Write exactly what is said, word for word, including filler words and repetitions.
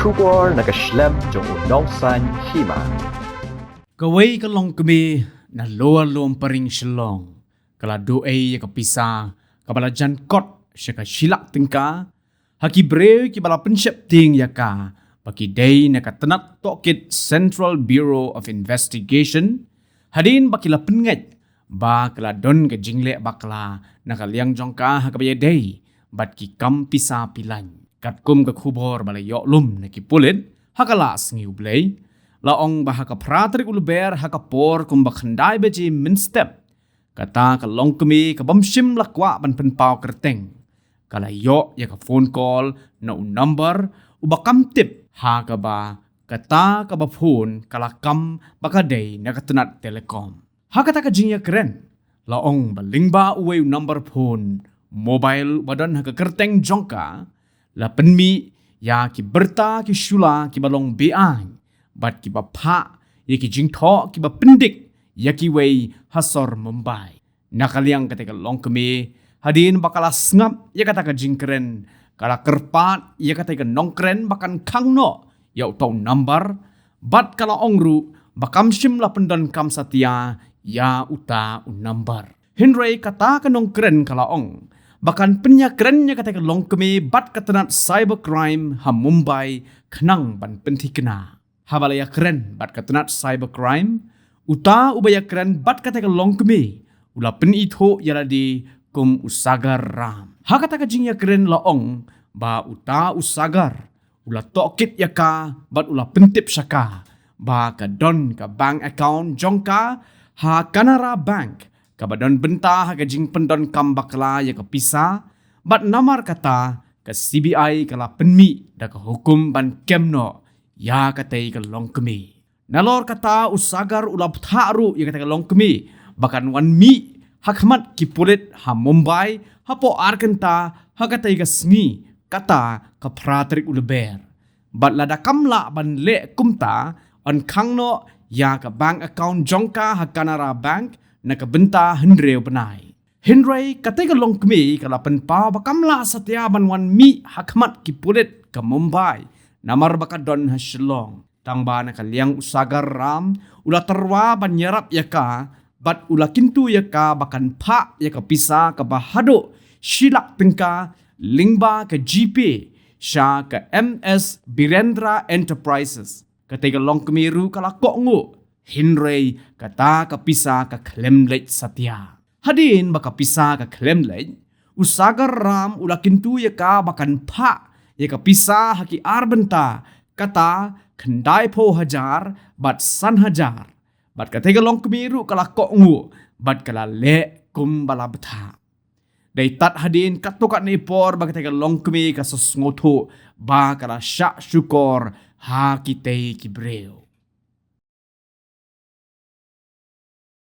Khubor na ka shlem jong u Nongsaiñ Hima. Kawei ka longkmie na Lower Lumparing Shillong ka la duh ei ïa ka pisa kaba la jan kot sha ka shi lak tyngka ha ki briew kiba la pynsheptieng ïa ka ba ki dei na ka tnat tohkit Central Bureau of Investigation, hadien ba ki la pynngeit ba ka la don ka jingleh bakla na ka liang jong ka ha kaba ïadei bad ki kam pisa pilaiñ. Katkum ka khubor ba la ïoh lum na ki pulit ha ka la sngi U Blei, la ong ba ha ka phra tarik u Lber ha ka por kumba khyndai baje mynstep, kata ka longkmie ka bym shym la kwah ban pynpaw kyrteng ka la ïoh ïa ka phone call na u number uba kam tip, ha kaba kata kaba phone ka la kam ba ka dei na ka tnat telecom. Ha kata ka jingïakren, la ong ba lyngba uwei u number phone mobile uba don ha ka kyrteng jong ka, la pynmih ïa ki byrta ki shula kiba long be-aiñ bad kiba phah ïa ki jingthoh kiba pyndik ïa kiwei ha sor Mumbai. Na ka liang kata ka longkmie, hadien ba ka la sngap ïa kata ka jingkren, ka la kyrpad ïa kata ka nongkren ba kan khang noh ïa uta u number, bad ka la ong ruh ba kam shym la pyndonkam satia ïa uta u number. Hynrei kata ka nongkren ka la ong ba kan pynïakren ïa kata ka longkmie bad ka tnat cybercrime ha Mumbai khnang ban pynthikna. Haba la ïakren bad ka tnat cybercrime, uta uba ïakren bad kata ka longkmie u la pynithuh ïa lade kum u Sagar Ram. Ha kata ka jingïakren la ong ba uta u Sagar u la tohkit ïa ka bad u la pyntip sha ka ba ka don ka bank account jong ka ha Canara Bank kaba don bynta ha ka jingpyndonkam bakla ïa ka pisa, bad namar kata ka C B I ka la pynmih da ka hukum ban kem noh ïa katei ka longkmie. Nalor kata u Sagar u la bthah ruh ïa katei ka longkmie ba kan wan mih ha khmat ki pulit ha Mumbai hapoh ar kynta ha katei ka sngi, kata ka phra tarik u Lber. Bad lada kam lah ban leh kumta, yn khang noh ïa ka bank account jong ka ha Canara Bank na ka bynta hynriew bnai. Hynrei katei ka longkmie ka la pynpaw ba kam lah satia ban wan mih ha khmat ki pulit ka Mumbai namar ba ka don ha Shillong. Tang ba na ka liang u Sagar Ram u la tyrwa ban ïarap ïa ka bad u la kyntu ïa ka ba kan phah ïa ka pisa kaba haduh shi lak tyngka lyngba ka GPay sha ka M S Birendra Enterprises. Katei ka longkmie ruh ka la kohnguh, hynrei kata ka pisa ka khlem leit satia. Hadien ba ka pisa ka khlem leit, u Sagar Ram u la kyntu ïa ka ba kan phah ïa ka pisa ha ki ar bynta, kata khyndai phew hajar bad san hajar. Bad katei ka longkmie ruh ka la kohnguh bad ka la leh kum ba la bthah. Dei tad hadien katto katne por ba katei ka longkmie ka sa sngewthuh ba ka la shah shukor ha kitei ki briew.